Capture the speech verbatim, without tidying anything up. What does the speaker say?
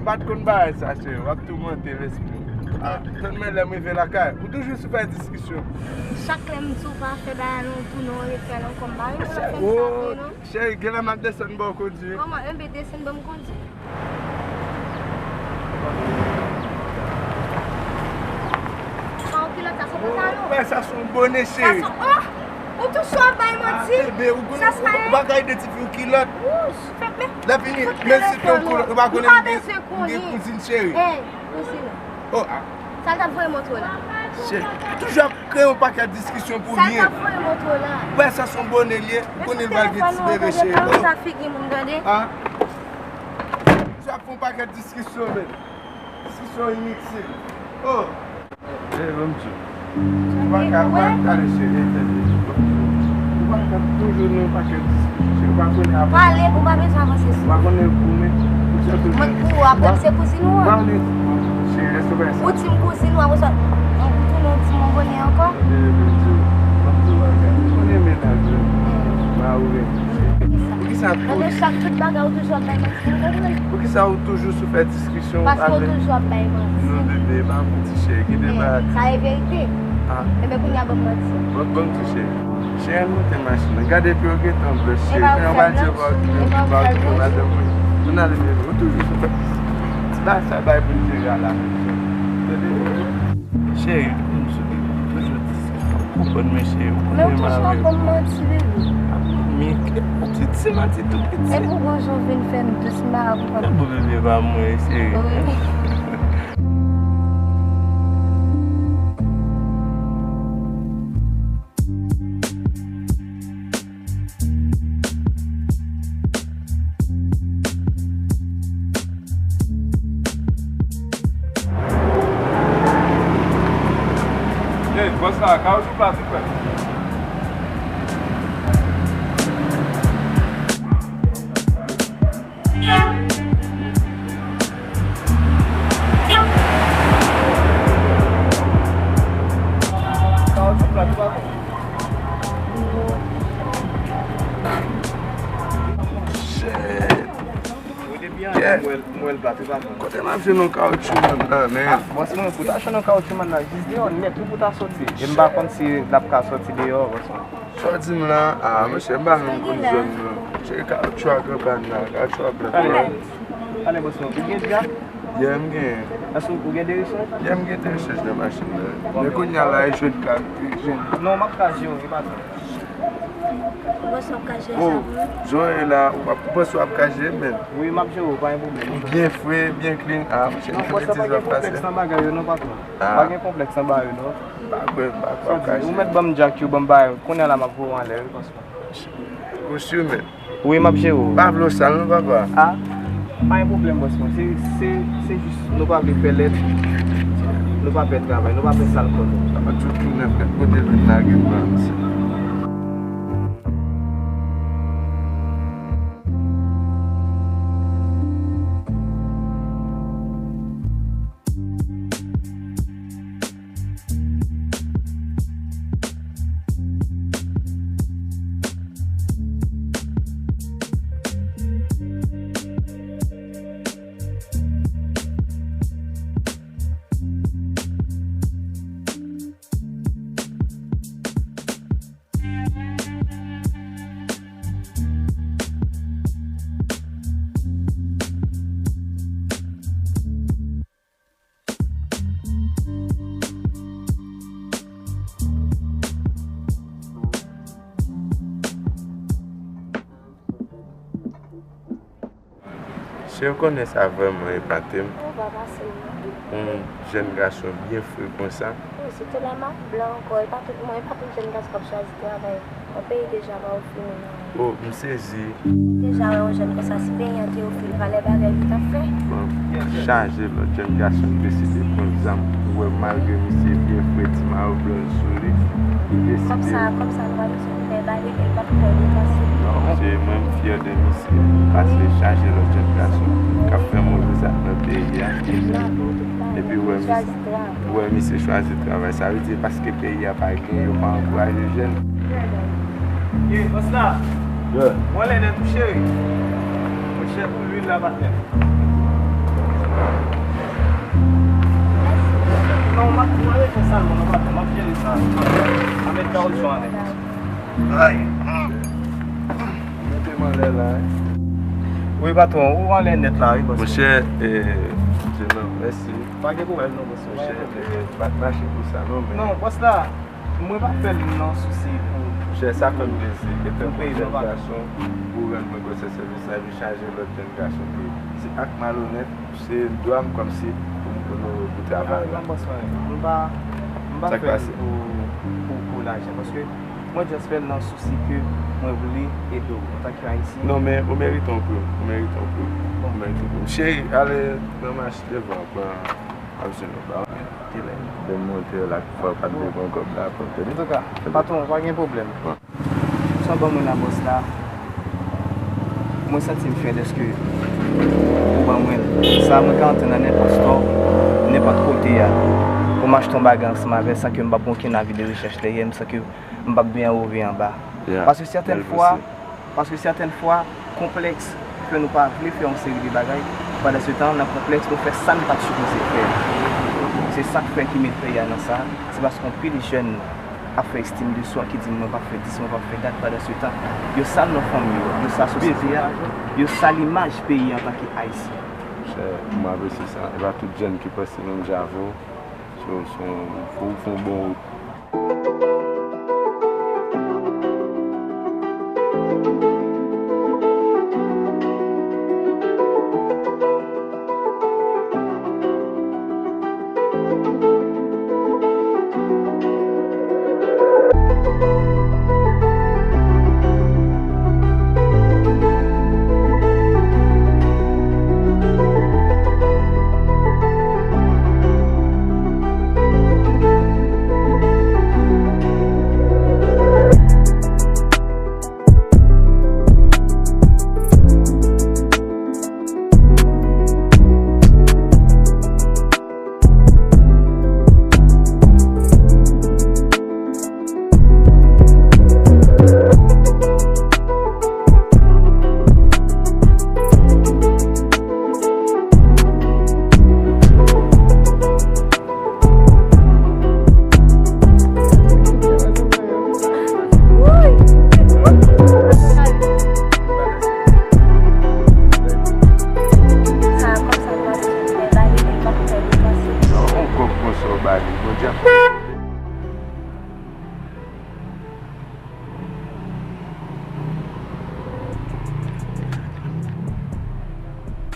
M pa t konn bagay sa, cheri. W ap toumante lespri m. Ah, tann mwen lè m rive lakay. Ou toujou sou fè diskisyon. Chak lè m di w pa fè bagay la, ou tounen w refè l ankò. M pa renmen lè w fè m sa vre, non. Cheri, genlè m ap desann ba w kondwi. Kòman? Enben, desann ban m kondwi. Sa yon kilòt, sa se yon pantalon. Wè, sa se yon bonè, cheri. Sa se, oh! Ou toujou ap bay manti. Ah, bebe, ou konnen, ou pa ka idantifye yon kilòt. Wouch, fè, men, lè fini, men si te yon kilòt, ou pa konnen m gen, m gen kouzin, cheri. Ey, kouzin. Oh, ah. Sa l t ap voye montre w la? Cheri, ou toujou ap kreye yon pakèt diskisyon pou ryen. Sa l t ap voye montre w la? Wè, sa se yon bonè l ye. Ou konnen l pral gen ti bebe, cheri. Sa figi moun, tande. Ah. Ou ap fè yon pakèt diskisyon, men. Diskisyon initil. Oh. Eh, ban m di w. Ou pa ka, ou pa ka lese entèvyou. Ou pa ka toujou nan yon pakèt diskisyon. Ou pa konnen apre. Pale, ou pa bezwen avanse sou. Ou pa konnen pou mwen. Mwen pou w apre m se kouzin ou an. Pale. Cheri, èske w wè sa? Ou di m kouzin ou, apre sa, ou tounen ou di m yon bonè ankò. Bebe, ban m di w. Ban m di w bagay. Ou konnen mennaj ou. Mari w. Poukisa? Poukisa? Nan chak tout bagay ou toujou ap bay manti, m konprann. Poukisa ou toujou sou fè diskisyon avèk nou, bebe? Paske ou toujou ap bay manti. Ba m yon ti cheri, gen de bagay. Sa e verite. Ah. Enben, kounye a ban m manti. Ban, ban m ti cheri. Cheri, ann monte machin nan. Gade pye w gentan blanch, cheri. Kounye a w pral di yo pa okipe, pa okipe madanm mwen. Ann ale, bebe. Ou toujou sou fè ti bagay sa bay pou n jere a la. Tande, bebe. Cheri, m sou, m toujou di sa. Ou konprann mwen, cheri, ou konnen m avè w. Men ou toujou ap ban m manti, bebe. Manti, ti, ti manti tou piti. Epi ou gon jan w vin fè m dous, m pa konprann. Tanpri bebe pa mwen, cheri. Wi. Ey, bòs la, kawotchou plat ou kwè? Kawotchou plat ou pa kwè? Shit. Wi, depi an, yeah, m wè l, m wè l plat ou pa kwè. Kote m ap jwenn yon kawotchouman nan, men? Ah, bòs mwen, pou ta jwenn yon kawotchouman nan, jis deyò nèt wi pou ta soti. E m pa konn si l ap ka soti deyò, bòs mwen. Sa w di m la? Ah, monchè, m pa menm konn zòn nan. Monchè, kawotchou a kanpay la, kawotchou a plat. Ale, ale, bòs mwen, ou gen dja? Yeah, m gen. Èske ou gen de rechèch? Yeah, m gen de rechèch nan machin nan. Men kounye a la, e jwenn ka, e jwenn. Non, m ap ka jere w, e pa twòp. Ou panse w ap ka jere sa pou mwen? Jan w ye la, ou ap, ou panse w ap ka jere m, men? Wi, m ap jere w, pa gen pwoblèm. Ou byen fre, byen clean. Ah, monchè, non, bòs la pa gen konplèks nan bagay yo, non, patwon. Ah. Pa gen konplèks nan bagay yo, non. M pa kwè, m pa kwè w ap ka jere. Ou mèt ban m djak yo, ban m bagay yo. Kounye a la, m ap voye w anlè, wi, bòs mwen. Ou si, men? Wi, m ap jere w. Pa vle w sal non, papa. Ah, pa gen pwoblèm, bòs mwen. Se, se, se jis nou pa vle fè lèt, nou pa pè travay, nou pa pè sal kò nou. Papa, tout tou nèf, nèf, kote l vin lage m nan, mesye? Cheri, ou konnen sa vrèman epate m. Ou pa pase m non. Yon jèn gason byen fre konsa. Wi, sitou lè m ap blan ankò, e pa tout moun, e pa tout jèn gason k ap chwazi travay. Yon peyi deja pa ofri moun anyen. Oh, m sezi. Deja wè yon jèn konsa, si peyi an te ofri l, valè bagay li t ap fè. Bon, chaje lòt jèn gason ki deside pran zam. Ou wè, malgre misye byen fre, ti mayo blan l sou li, li deside. Kòm sa, kòm sa, nou pa bezwen fè bagay, li pa t pè li pase. Non, se mwen, m fyè de misye. Pase chaje lòt jèn gason k ap fè move zak nan peyi a. Epi ou wè misye, ou wè misye chwazi travay. Sa vle di paske peyi a pa gen, yo pa ankouraje jèn. Ye, bòs la. Yeah. Mwen lè nèt ou cheri. Mwen chè pou lwil la patnè. Non, m ap, m ap regle sa, non, non, patwon, m ap jere sa. M ap met kawoutchou anlè. Ay. Mete m anlè la, wi. Wi, patwon, ou anlè nèt la, wi, bòs. Monchè, eh, Jenan, mèsi. Pa gen pwoblèm, non, bòs. Monchè, eh, pa t mache pou sa, non, men. Non, bòs la, mwen pa fè l nan sousi pou. Monchè, sa fè m plezi. E fè m yon jèn gason, ou rann mwen gwo sèvis la, epi chaje lòt jèn gason ke se ak malonèt, se dwa m kòmsi pou m onore pou travay la. Non, bòs mwen, m pa, m pa fè l pou, pou, pou lajan, paske mwen just fè l nan sousi ke mwen vle ede w antanke Ayisyen. Non, men ou merite yon pri, ou merite yon pri. Ou merite yon pri. Cheri, ale nan mach devan, pran, ap jwenn ou ba. Kilè? De monte la, fò w pa t bezwen kòb la, pran tèt. Antouka, patwon, pa gen pwoblèm. Sa w ban mwen la, bòs la, mwen santi m fyè dèske ou ban mwen l. Sa, mwen ka antre nan nenpòt stò, nenpòt kote a, pou m achte yon bagay ansanm avè l san ke m p ap gen okenn avi de rechèch dèyè m, san ke m p ap gen anwo vye anba. Paske sètèn fwa, paske sètèn fwa, konplèks fè nou pa vle fè yon seri de bagay. Pandan se tan, nan konplèks, nou fè sa n pa t sipoze fè. Se sa k fè ki met peyi a nan sa. Se paske anpil jèn ap fè estim de swa ki di mwen p ap fè dis, mwen p ap fè dat, pandan se tan, yo sal non fanmi yo, yo sal sosyete a, yo sal imaj peyi antanke Ayisyen. Chè, mwen apresye sa. E pa tout jèn ki panse menm jan avè w. So, so, fò w fè yon bon wout.